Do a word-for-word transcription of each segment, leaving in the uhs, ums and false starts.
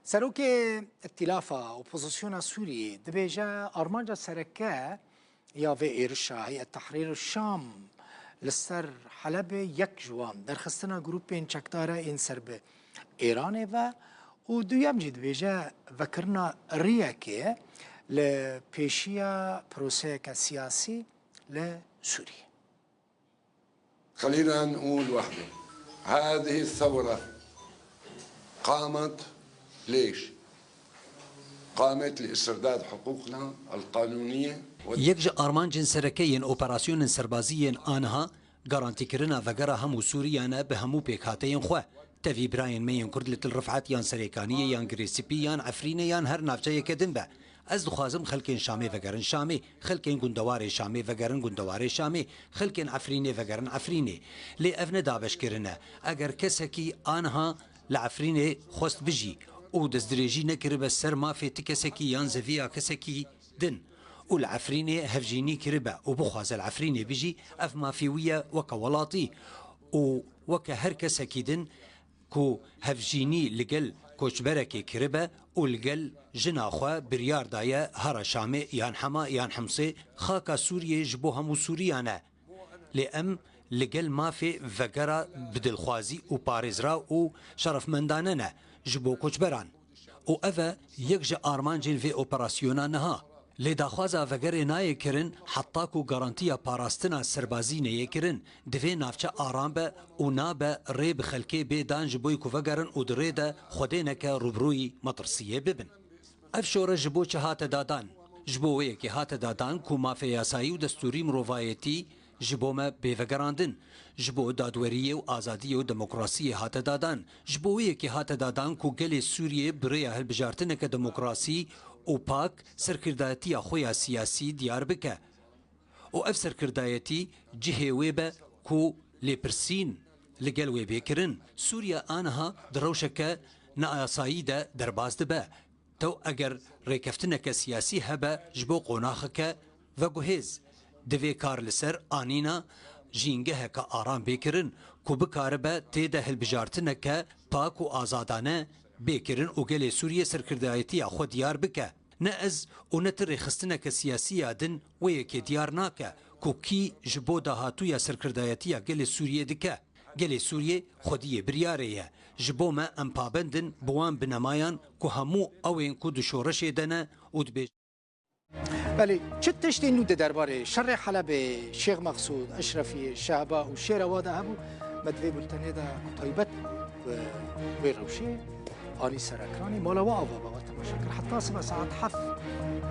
Serokê Îtîlafa Opozisyona Sûriyê dibêje, armanca sereke ya vê êrişa Heyet Tehrîr Şam li ser Helebê yek ji wan derxistina grûpên çekdar e ên ser bi Êranê ve û duyem jî dibêje vekirina riyekê li pêşiya proseyeke siyasî li Sûriyê. خلينا نقول وحدة. هذه الثورة قامت ليش؟ قامت لاسترداد حقوقنا القانونية. Yek ji armancên sereke yên operasyonên serbazî yên aniha garantîkirina vegera hemû Sûriyan e bi hemû pêkhateyên xwe, tevî birayên me yên Kurd li Til Rifet yan Serêkaniyê yan Girê Spî yan Efrînê yan her navçeyeke din be. Ez dixwazim xelkên Şamê vegerin Şamê, xelkên gundewarê Şamê vegerin gundewarê Şamê, xelkên Efrînê vegerin Efrînê. Lê ev ne dabeşkirin e. Eger kesekî aniha li Efrînê xwest bijî û destdirêjî nekiribe ser mafê ti kesekî yan zeviya kesekî din û li Efrînê hevjînî kiribe û bixwaze li Efrînê bijî, ev mafê wî ye weke welatî û weke her kesekî din ku hevjînî li gel koçberekê kiribe û li gel jina xwe biryar daye here Şamê yan Hema yan Himsê, xaka Sûriyê ji bo hemû Sûriyan e. Lê em li gel mafê vegera bi dilxwazî û parêzra û şerefmendane ne ji bo koçberan. Û ev e yek ji armancên vê operasyona niha. Lê daxwaza vegerê nayê kirin heta ku garantiya parastina serbazî neyê kirin. Divê navçe aram be û nabe rê bi xelkê bê dan ji bo ku vegerin û di rê de Xwedê neke rûbirûyî metirsiyê bibin. Ev şoreş ji bo çi hate dadan? Ji bo wê yekê hate dadan ku mafê yasayî û destûrî mirovayetî ji bo me bê vegerandin. Ji bo dadweriyê û azadiyê û demokrasiyê hate dadan. Ji bo wê yekê hate dadan ku gelê Sûriyê bi rêya hilbijartineke demokrasî û pak serkirdayetiya xwe ya siyasî diyar bike. Û ev serkirdayetî cihê wê be ku lêpirsîn li gel wê bê kirin. Sûriye aniha di rewşeke neyasayî de derbas dibe. Tew eger rêkeftineke siyasî hebe ji bo qonaxeke veguhêz, divê kar li ser anîna jîngeheke aram bê kirin ku bikaribe tê de hilbijartineke pak û azadane bê kirin û gelê Sûriyê serkirdayetiya xwe diyar bike. Ne ez û ne ti rêxistineke siyasî ya din wê yekê diyar nake ku kî ji bo dahatûya serkirdayetiya gelê Sûriyê dike. Gelê Sûriyê xwediyê biryarê ye. Ji bo me em pabend in bi wan binemayan ku hemû ew ên ku di şoreşê de ne û dibêjin. Belê, çi tiştên nû di derbarê şerê Helebê, Şêx Mexsûd, Eşrefiyê, Şehba û Şêrewa de hebû, me di vê bultenê de ku taybet bû bi wê rewşê anî ser ekranê. Mala we ava be, we temaşe kir. Heta sibe saet heft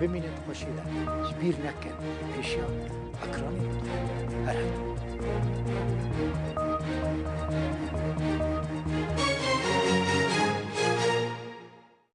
bimînin di xweşiyê de. Ji bîr nekin, pêşiya ekranê her hebû.